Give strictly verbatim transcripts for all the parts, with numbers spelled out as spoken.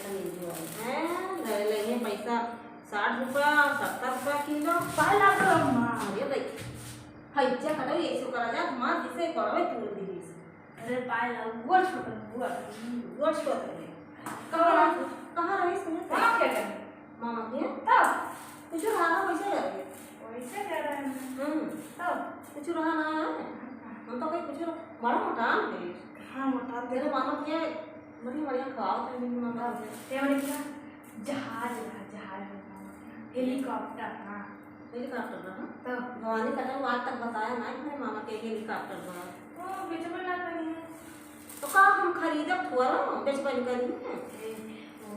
हैं, ले, ले, ये पैसा साठ रुपया, सत्तर रुपया किलो। पाए लागल अम्मा। अरे भाई, फैजा कटो, ये सो करा जा, हमार जिसे करवे तू दीदी। अरे पाए लागल, गोड़ छोड़, गोड़। गोड़ छोड़ दे। कहाँ, कहाँ रही सुने? कहाँ के गए? मामा के? तब? कुछ रहा ना, वैसे रहे। वैसे रह रहे हैं। हम्म। तब? कुछ रहा ना है? हम तो कहीं कुछ रहा, बड़ा मोटान गए। हाँ, मोटान गए। तेरे मामा के बढ़िया, बढ़िया खाओ, तेरे मामा के। ये वाली क्या? जहाज रहा, जहाज रहा। हेलीकॉप्टर, हाँ। हेलीकॉप्टर रहा? तब? भवानी कटो आज तक बताया ना कि मेरे मामा के हेलीकॉप्टर रहा। ओ, बेचबे ना करी है। तो का हम खरीदब थोड़ा, बेचबे न करी है? ए, ओ,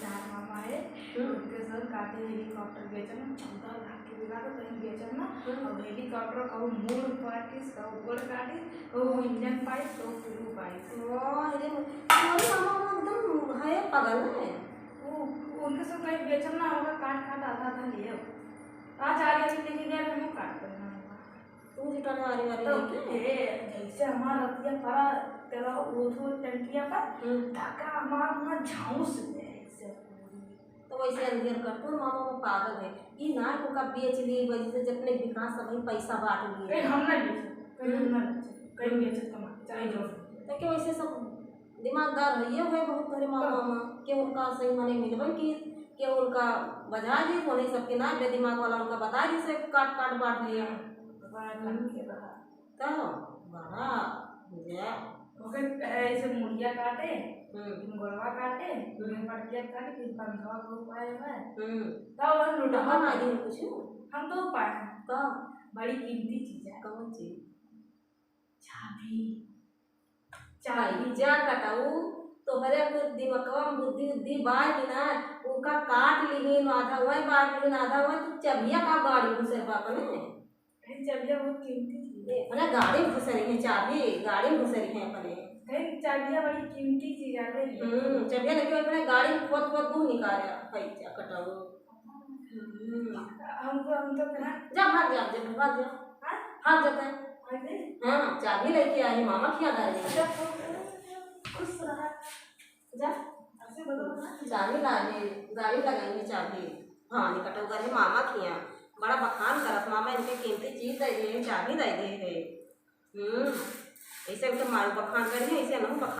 चार मामा है, हम्म। उनके सर काटे हेलीकॉप्टर बेचन, चौदह लाख के बिका के कहीं बेचन ना, हम्म। और हेलीकॉप्टर कहूँ मूड़ पाटिस, कहूँ गोड़ काटिस, कहूँ इंजन पाइस, कहूँ कुल्लू पाइस। ओ, अरे, तोरे मामा एकदम है, पागल है। वो, उनके सब कहीं बेचब ना, ओकर काट काट आधा आधा ले आओ। आज आगे से लेके गए रहे, काट कर ना होगा। तू रिटर्न वाली वाली तो लेके? ए, जैसे हमार रतिया पड़ा, तेरा वो थो टंकिया पर, हम्म। धक्का हमार वहाँ झांस गए ऐसे पूरी। तो वैसे अंधेर कर, तोर मामा वो पागल है। ई ना कि ओका बेच ली, वजह से जितने विकास सब है, पैसा बांट लिए। कहीं हम ना बेचब, कहीं हम ना बेचब, कहीं बेचब कमा, चाहे जो। तो क्यों ऐसे सब दिमागदार है, ये है बहुत घरे मामा, तो मामा, के उनका सही माने मिलबे की, के उनका बजा दी, तो नहीं सबके ना बेदिमाग वाला उनका बता दी, से काट काट बांट लिया। बड़ा काट के रहा। तो बड़ा जा। ओके, ऐसे मुड़िया काटे, हम्म। फिर गोड़वा काटे, हम्म। फिर पटकिया काटे, फिर पंखवा को पाए हुआ है। हम्म। तब हम लुटवा तब ना पाए। दी कुछ। हम तो पाए। तब? बड़ी कीमती चीज है। कौन चीज? चाभी। चाभी। भाई, जा कटाऊ, तोहरे कुछ दिमकवा में बुद्धि उद्धि बा कि ना? उनका काट लिहिन, आधा वही बांट लिहिन, आधा वही, तू चबिया का गाड़ी घुसेर बा अपने? अरे, चबिया बहुत कीमती चीज है। ए, अपने गाड़ी में घुसेरी है चाबी, गाड़ी में घुसेरी है अपने। अरे, चाबिया बड़ी कीमती चीज है, अरे। हम्म, चबिया लेके अपने गाड़ी में खोद खोद मुंह निकाले, पैसा कटाऊ। हम्म। हम तो, हम तो कहा। जा, भाग जा, जा, भाग जा। हाँ? भाग जाता है। भाग जाए? हाँ, चाबी लेके आई, मामा खिया डाल दे। अच्छा, तो खुश रहा। जा। ऐसे बोलो ना। चाबी ला ले, गाड़ी लगाई में चाबी। हाँ, निकटो करे मामा खिया। बड़ा बखान करत, मामा इनके कीमती चीज दे दे, चाबी दे दे है। हम्म, ऐसे इनके मारू बखान करी है, ऐसे हम बखान